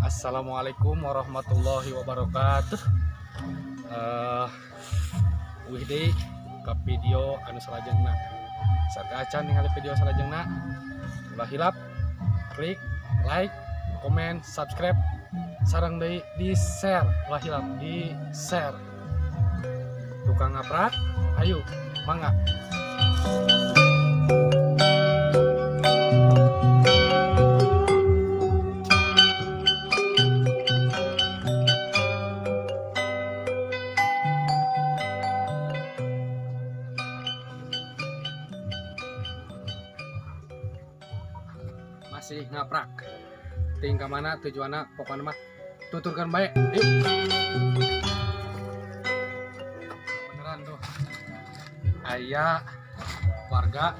Assalamualaikum warahmatullahi wabarakatuh. Uih deui ka video anu salajengna. Sateuacan ningali video salajengna, ulah hilap klik like, komen, subscribe, sareng deui di share, ulah hilap di share. Tukang ngaprak, ayo mangga. Masih ngaprak tingkah mana tujuannya, pokoknya mah tuturkan baik. Yuk, beneran tuh aya warga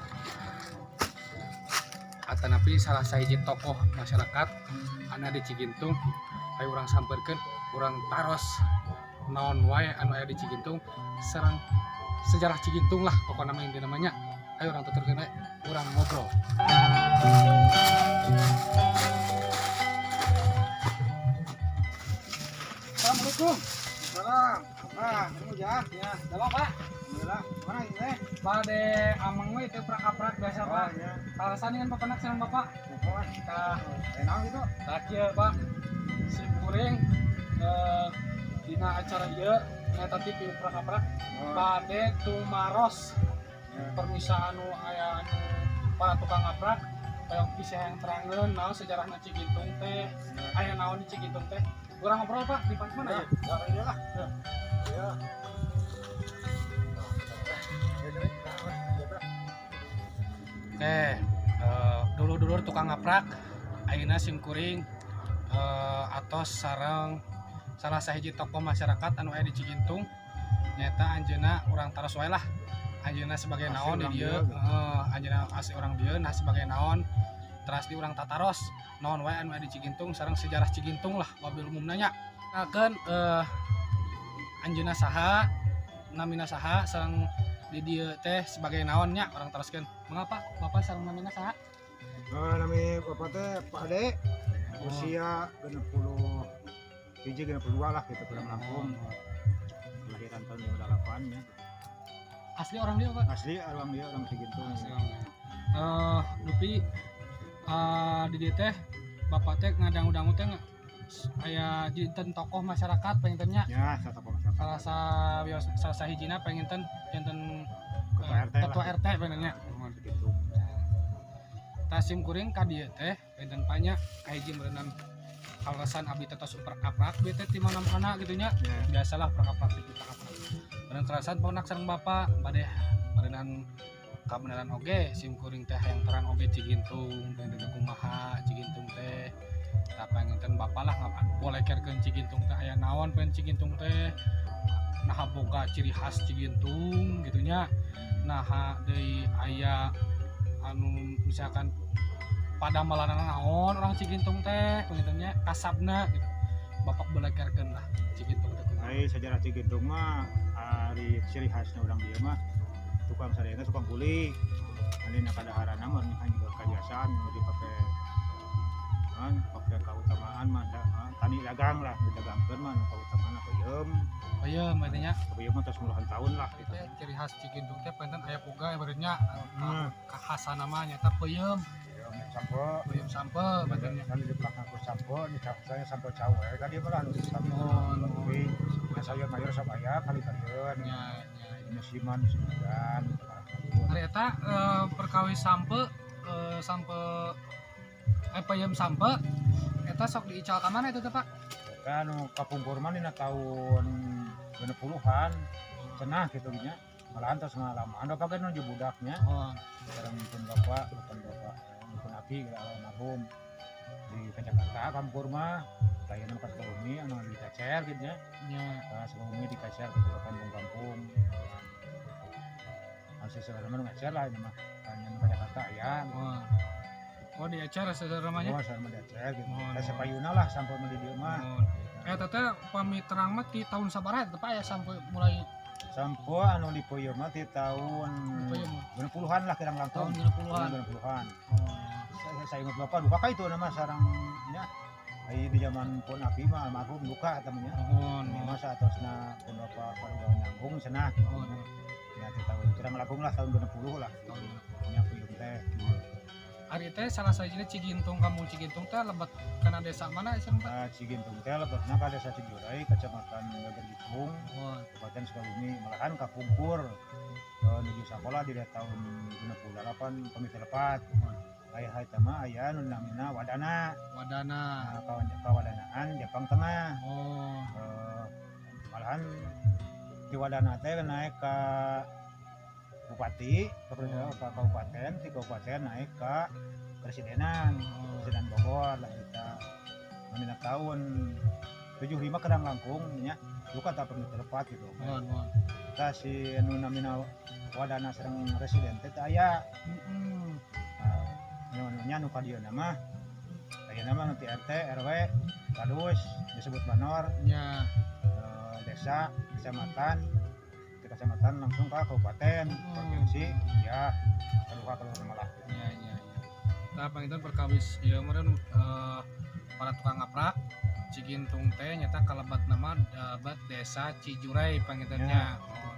atanapi salah sahiji tokoh masyarakat anu di Cigintung. Ayo urang samperkeun, urang taros naon wae anu aya di Cigintung sareng sejarah Cigintung lah pokoknya mah, inti namanya. Ayo urang tuturkeun wae, urang ngobrol. Assalamualaikum. Salam. Ah, kamu ya. Ya, halo, Pak. Alhamdulillah. Mana ini teh? Bade ameng we teu prak-aprak biasa, Pak. Oh, ya. Alasan dengan Bapak nak sareng Bapak. Pokoknya Tah, enak gitu. Tah kieu, Pak. Sim kuring dina acara ieu nyaeta TV prak-aprak Oh, bade tumaros ya. Permisa anu aya anu para tukang ngaprak hoyong bisa yang terangeun naon sejarahna Cigintung teh, aya naon di Cigintung teh. Urang ngobrol, Pak, di mana ya? Ya, ini lah. Ya. Ya. Oke, dulur-dulur tukang ngaprak, ayeuna sim kuring atos sareng salah sahiji tokoh masyarakat anu aya di Cigintung. Nyata anjeunna, urang taros wae lah. Anjeunna sebagai Asli naon di urang dieu? dieu. Heeh, anjeunna asli urang dieu, nah sebagai naon? Teras di urang tataros naon wae anu aya di Cigintung sareng sejarah Cigintung lah wabil umumna nya. Kenalkeun anjeunna saha, namina saha, sareng di dieu teh sebagai naon nya, urang taroskeun. Mangga, Bapak sareng namina saha? Oh, nami Bapak teh Pak Ade. Usia 61, 62 lah gitu kurang langkung. Kelahiran tahun 58 ya. Asli urang dieu, Pak? Asli urang dieu, orang Cigintung. Asli urang dieu. Dupi di dieu teh Bapak teh ngadangu-dangu teh aya janten tokoh masyarakat panginten nya. Ya, satu tokoh masyarakat. Salah sa salah sahijina panginten janten Ketua RT lah. Ketua RT panginten nya. Gitu. Tah, sim kuring ka dieu teh panginten banyak kahiji meureunan alasan abdi teh tos uprak-aprak bieu teh ti mana-mana gitu nya. Ya. Biasalah prak-aprak di prak-aprak. Bener kerasan ponak sareng Bapak bade meureunan kabeneran oge sim kuring teh hayang terang oge Cigintung panginten teh kumaha Cigintung teh. Tah, panginten Bapak lah ngapa bolekerkeun Cigintung teh aya naon pengen Cigintung teh, naha boga ciri khas Cigintung gitu nya, naha deui aya anu misalkan pada malanana naon orang Cigintung teh panginten nya, kasabna gitu. Bapak bolekerkeun lah Cigintung teh kumaha. Ari sejarah Cigintung mah, ari ciri khasnya urang dieu mah tukang sadayana tukang kuli. Ari na kadaharana mah kan juga kebiasaan nu dipake kan pakai keutamaan mah tani dagang lah, didagangkeun mah nu kautamaan peuyeum. Oh iya, berarti nya. Peuyeum mah tos puluhan tahun lah gitu. Teh ciri khas Cigintung teh panginten aya boga ya berarti nya, kekhasan nama nyata peuyeum. Peuyeum sampo. Peuyeum sampeu berarti nya. Kan di belakang aku sampo, ini saya sampo cau eh tadi malah nu sampo. Oh, no. Tapi ya sayur mayur sok aya kali kalieun. Nya nya. Musiman musim hujan. Ari eta perkawis sampe sampe peuyeum sampe eta sok diical ka mana itu teh, Pak? Eta nu kapungkur mah dina tahun 60-an cenah gitu nya. Malahan tos ngalaman bapak kan nuju budaknya. Oh. Sekarang pun bapak, bukan bapak, pun aki gitu, almarhum di ke Jakarta kapungkur mah lain ka Sukabumi anu dikacer gitu nya. Nya. Ka Sukabumi dikacer gitu ke kampung-kampung. Harus sebenarnya mah ngacer lah ini mah. Hanya ke Jakarta ya. Oh. Oh, diecer sebenarnya. Oh, sareng mah diacer gitu. Oh, Teh no. sapayuna lah sampai mah di dieu mah. Oh. Eta teh pami terang mah di tahun sabaraha eta, Pak, ya sampai mulai? Sampo anu di peuyeum mah di tahun Peuyeum. 60-an lah kirang langkung. Tahun 60-an. 60-an. Oh. Saya ingat bapak duka ka itu nama sarang nya. Ai di zaman pun abi mah almarhum duka temennya. Mohon. Ini masa atosna pun bapak parugang nyanggung cenah. Mohon. Ya teh tahun kurang langkung lah tahun 60 lah. Tahun Nya peuyeum teh. Ari teh salah sahijina Cigintung, kampung Cigintung teh lebet kana desa mana cenah, Pak? Nah, Cigintung teh lebetna ka Desa Cijurai, Kecamatan Gegerbitung, Mohon. Kabupaten Sukabumi, malahan kapungkur nuju sakola di tahun 68 pamit lepat. Aya eta mah aya nu namina Wadana. Wadana. Nah, kawadanaan Jepang Tengah. Oh. Malahan di Wadana teh naik ke bupati, ke presiden, ke kabupaten, di kabupaten naik ke presidenan, presiden Bogor lah kita. Namina tahun 75 kerang langkung nya, duka tak pernah terlepat gitu. Mohon, mohon. Tah si nu namina Wadana sareng residen teh teu aya. Nah, nu nya nu ka dieu mah aya nama nu ti RT, RW, Kadus, disebut Banor, desa, kecamatan, di kecamatan langsung ke kabupaten, provinsi, ya keluar keluar malah. Ya, ya, ya. Nah, panginten perkawis ieu meureun para tukang ngaprak Cigintung teh nyata kalebat nama dabat Desa Cijurai pangintennya. Oh.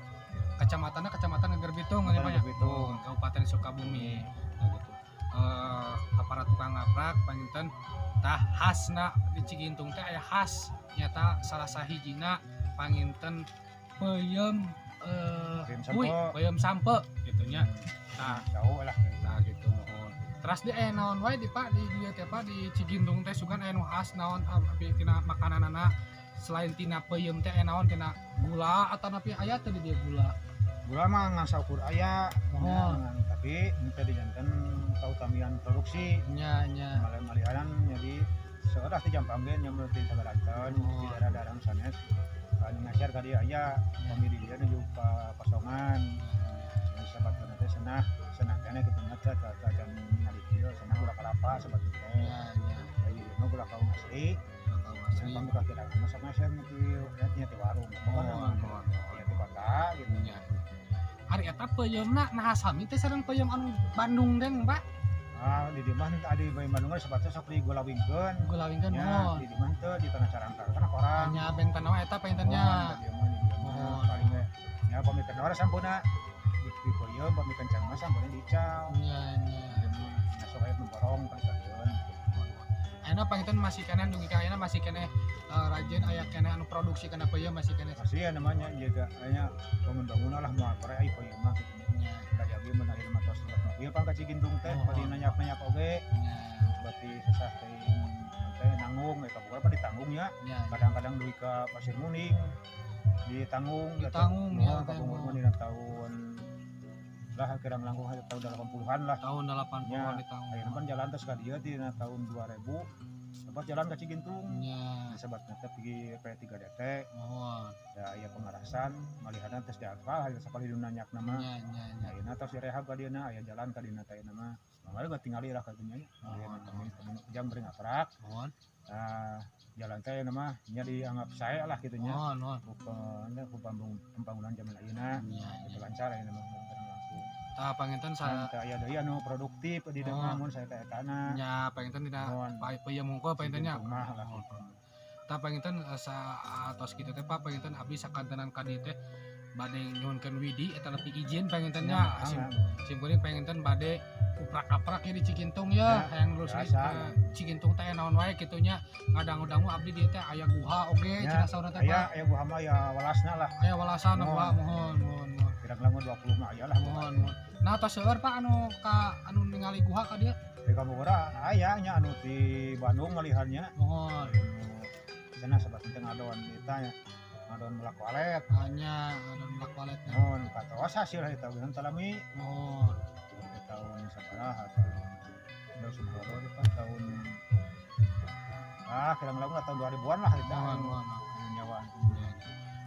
Kecamatannya Kecamatan Gegerbitung ini Pak ya. Gegerbitung. Oh, Kabupaten Sukabumi. Nah, gitu. Ka para tukang ngaprak panginten tah khasna di Cigintung teh aya khas nyata salah sahijina panginten peuyeum Peuyeum kui, sampe. peuyeum sampe gitu nya. Nah, Jauh lah. nah gitu mohon. Teras di aya naon wae di Pak di dieu teh Pak di Cigintung teh sugan aya nu khas naon abi tina makananana selain tina peuyeum teh aya naon tina gula atau napi aya teh di dieu gula. Gula mah ngan saukur aya, Mohon. ya, tapi henteu dijanten kautamian produksi. Nya nya. Malih-malihan jadi seueur ti Jampang ge nya ti Sagaranten, di daerah-daerah sanes. Anu ngajar ka dieu aya, pami di dieu nuju ka Pasongan. Anu sabatuna teh senah, senah keneh kitu nya teh can ningali kieu senah gula kalapa sabatuna teh. Nya nya. Aya di dieu mah gula kaung asli. Gula kaung asli. Pami kakira mah sok ngajar nya ti nya ti warung. Pokona Mohon, mohon. ya ti kota gitu. Nya. Ari eta peuyeumna naha sami teh sareng peuyeum anu Bandung deng, Pak? Ah, di dieu mah teu adi bae Bandung ge sabatuna sok digulawingkeun. Gulawingkeun Ya, mohon. di dieu mah teu di tanah carangkar kana korang. Nya benten wae eta pangintennya. Mohon, di dieu mah, di dieu mah. Mohon. Paling ge nya pami kendor sampuna di peuyeum pami kencang mah sampuna diical. Nya nya. Di dieu mah nya sok aya nu borong paling kadieun. Ayeuna panginten masih keneh dugi ka ayeuna masih keneh rajin aya keneh anu produksi kana peuyeum masih keneh. Masih ya namanya juga aya bangun-bangun lah moal pare ai peuyeum mah kitu nya. Nya Tadi abdi mun ayeuna mah tos lewat mobil pang ka Cigintung teh Mohon. bari nanyak-nanyak oge nya berarti susah teuing teh nanggung eta bukan apa ditanggung ya. nya. Kadang-kadang dugi ka Pasir Muning ditanggung. Ditanggung, ya, ya kapungkur mah dina tahun lah kirang langkung tahun 80-an lah. Tahun 80-an Ya, ditanggung. ayeuna kan jalan terus ka dieu dina tahun 2000 tempat jalan ka Cigintung. Nya. Disebatna teh pergi P3DT Mohon. da aya pengarasan malihana tos diapal hasil sapali nu nanyak nama. Nya nya nya. Ayeuna tos direhab ka dieuna aya jalan ka dieuna teh nama. Mangga geus tingali lah ka dinya nya. Mohon. Jam beri ngaprak. Mohon. Nah, jalan teh nama nya dianggap sae lah kitu nya. Mohon, mohon. Bukan pembangunan zaman ayeuna Nya gitu nya. Lancar ayeuna mah langsung. Tah panginten sa Tah aya deui anu produktif di dieu mah mun saya teh etana. Nya panginten dina Mohon. peuyeum hungkul panginten nya. Mah lah. Tah panginten sa atos kitu teh Pak panginten abdi sakantenan ka dieu teh bade nyuhunkeun widi eta lebih izin panginten nya. Sim kuring panginten bade uprak-aprak ya di Cigintung ya, Ya, hayang lurus biasa. Cigintung teh naon wae kitu nya. Ngadang-dangu abdi dieu teh aya guha oge Ya, cenah saurna teh Aya Pak. aya guha mah ya walasna lah. Aya walasan Mohon. guha mohon mohon mohon. Kirang langkung 20 mah aya lah. Mohon mohon. Nah tos seueur Pak anu ka anu ningali guha ka dieu. Di Kabogor aya nya anu di Bandung malihannya. Mohon. Cenah sabat teh ngadon eta nya. Ngadon melak walet. Hanya ngadon melak waletnya. Mohon katos hasil eta geus talami Mohon. tahun sabaraha tahun udah subhoro itu tahun kirang langkung lah tahun 2000-an lah eta Mohon anu mohon. nyawa. Ya, ya.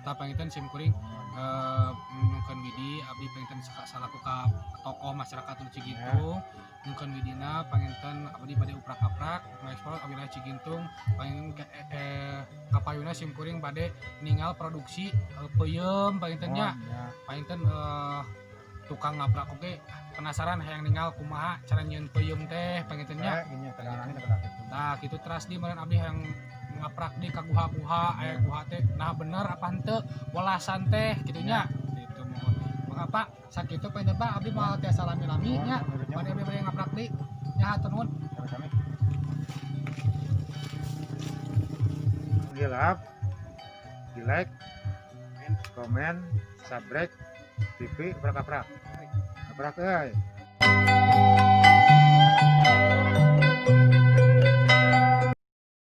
Tah panginten sim kuring nyuhunkeun widi abdi panginten salaku ka tokoh masyarakat nu Cigintung nyuhunkeun widina panginten abdi bade uprak-aprak ngekspor ka wilayah Cigintung panginten kapayuna sim kuring bade ningal produksi peuyeum panginten nya. Mohon, ya. Panginten tukang ngaprak oge penasaran hayang ningal kumaha cara nyieun peuyeum teh panginten nya. Kayak gini kadang-kadang kita gitu. Tah Tah kitu teras di meureun abdi yang ngaprak di ka guha-guha, aya guha teh nah bener apa henteu welasan teh kitu nya. Gitu mohon. Maka Pak, sakitu panginten Pak, abdi moal tiasa lami-lami nya. Bade abdi bade ngaprak di. Nya hatur nuhun. Sami-sami. Gilap, di like, komen, subscribe, TV, prak-prak. Prak euy.